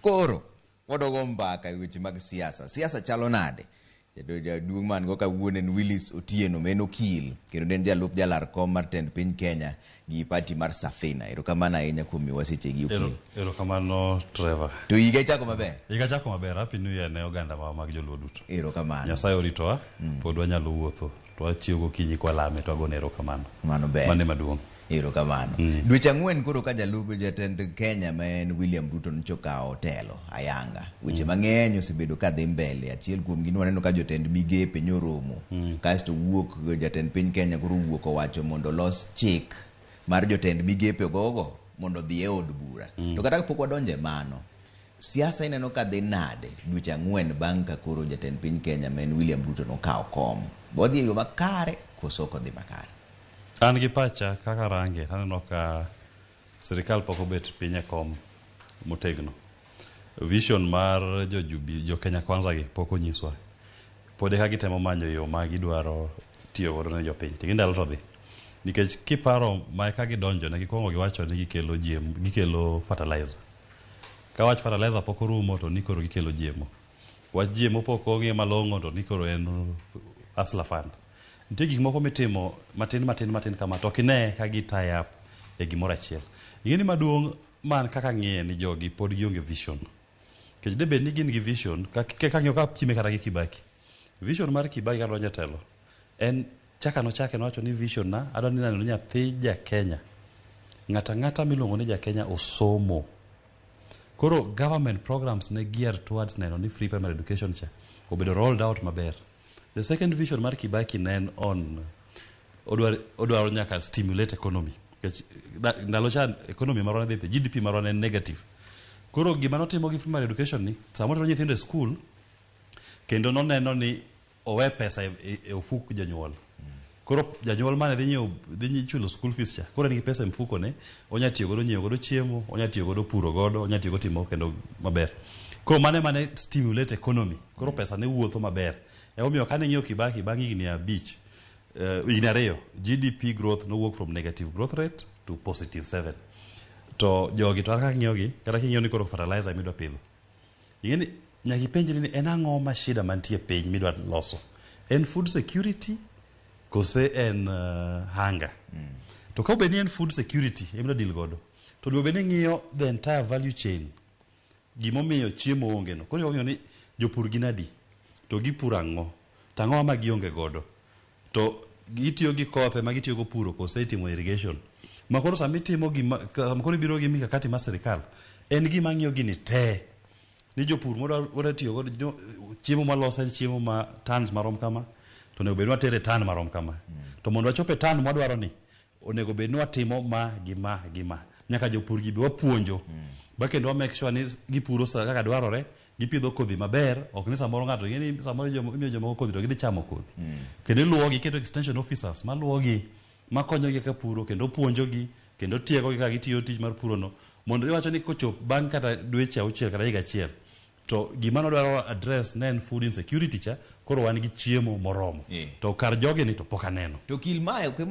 Koro wadogo mbaka e weche mag siasa. Siasa chalo nade? Jaduong' man go kawuono en Willis Otieno, ma en okil kendo en jalup jalar kom mar tend piny Kenya gi party mar Safina. Erokamano ahinya kuom miyowa sechegi, okil. Erokamano, Trevor. To higa ichako maber? Higa chako maber. Happy New Year ne oganda wa mag joluo duto. Erokamano. Nyasaye oritowa, pod wanyalo wuotho. To wachiew gokinyi kwalame to wagone erokamano. Mano ber. Mano ema duong'. Erokamano. Dweche 4 koro ka jalup jatend Kenya ma en William Ruto nyocha okawo telo ayanga. Weche mang'eny osebedo ka dhi mbele. Achiel kuom gi waneno ka jotend migepe nyoromo. Kasto wuok jatend piny Kenya koro owuok owacho mondo olos chik mar jotend migepe gogo mondo odhi e od bura. To kata kapok wadonjo e mano, siasa ineno ka dhi nade dweche 4 bang' ka koro jatend piny Kenya ma en William Ruto nokawo kom? Be odhi e yo makare koso ok odhi makare? An gi pacha kaka range aneno ka sirikal pok obet piny e kom motegno. Vision mar jo Kenya Kwanza gi pok onyiswa. Pod eka gitemo manyo yo ma gidwaro tiyo godo ne jopiny. To gi ndalo to dhi. Nikech kiparo ma eka gidonjo ne gikwongo giwacho ni gikelo GM, gikelo fertilizer. Ka wach fertilizer pok orumo to ni koro gikelo GMO. Wach GMO pok ong'e malong'o to ni koro en Hustler Fund. Nitie gik moko mitimo matin matin matin kama to ok ine ka gi tie up e gimoro achiel. Ing'e ni maduong' man kaka ng'iye ni jogi pod gionge vision. Nikech de bed ni gin gi vision, kang'iyo ka pime kata gi Kibaki. Vision mar Kibaki ka donjo e telo en chaka nochake nowacho ni vision na adwa ni neno ni nyathi ja Kenya ng'ata ng'ata miluongo ni ja Kenya osomo. Koro government programs ne geared towards neno ni free primary education cha obedo rolled out maber. The second vision mar Kibaki ne en on odwaro nyaka stimulate economy. Nikech ndalo cha economy marwa ne dhi, GDP marwa ne en negative. Koro gima notimo gi primary education ni, sama otero nyithindo e school, kendo noneno ni owe pesa e ofuk janyuol. Koro janyuol mane dhi nyiewo, dhi chulo school fees cha, koro en gi pesa e mfuko ne, onya tiyo godo nyiewo godo chiemo, onya tiyo godo puro godo, onya tiyo godo timo kendo maber. Koro mane mane stimulate economy. Koro pesa ne wuotho maber. Emomiyo kane ing'iyo Kibaki bang' higni 5, higni 2, GDP growth nowuok from negative growth rate to positive 7. To jogi to an kaka ng'iyo gi, kata king'iyo ni koro fertilizer midwa pidho. Ing'e ni nyaka ipenjri ni en ang'o ma shida mantie piny midwa loso. En food security kose en hunger? To ka obed ni en food security ema idwa deal godo, to onego bed ni ing'iyo the entire value chain. Gimomiyo chiemo onge no. Koro ing'iyo ni jopur gin adi? To gipuro ang'o? To ang'o ma gionge godo? To gitiyo gi kothe ma gitiyo go puro kose itimo irrigation? Ma koro sama itimo gima, sama koro ibiro gi mikakati mar sirikal, en gima ng'iyo gini te. Ni jopur modwa tiyo godo, chiemo maloso en chiemo ma tons marom kama, to onego bed ni watere ton marom kama. To mondo wachop e ton mwadwaro ni, onego bed ni watimo ma gi ma gi ma. Nyaka jopur gi be wapuonjo. Ba kendo wa make sure ni gipuro sa kaka dwarore, gipidho kodhi maber, ok ni samoro ng'ato ing'e ni samoro imiyo jomoko kodhi to gidhi chamo kodhi. Kendo iluwogi, iketo extension officers maluwogi, makonyogi kaka puro, kendo puonjogi, kendo tiegogi kaka gitiyo tich mar puro no. Mondo iwacho ni kochop bang' kata dweche 6 kata higa achiel, to gima nodwaro address ne en food insecurity cha, koro wan gi chiemo moromo. To kar jogi ni to pok aneno. To kil mae ok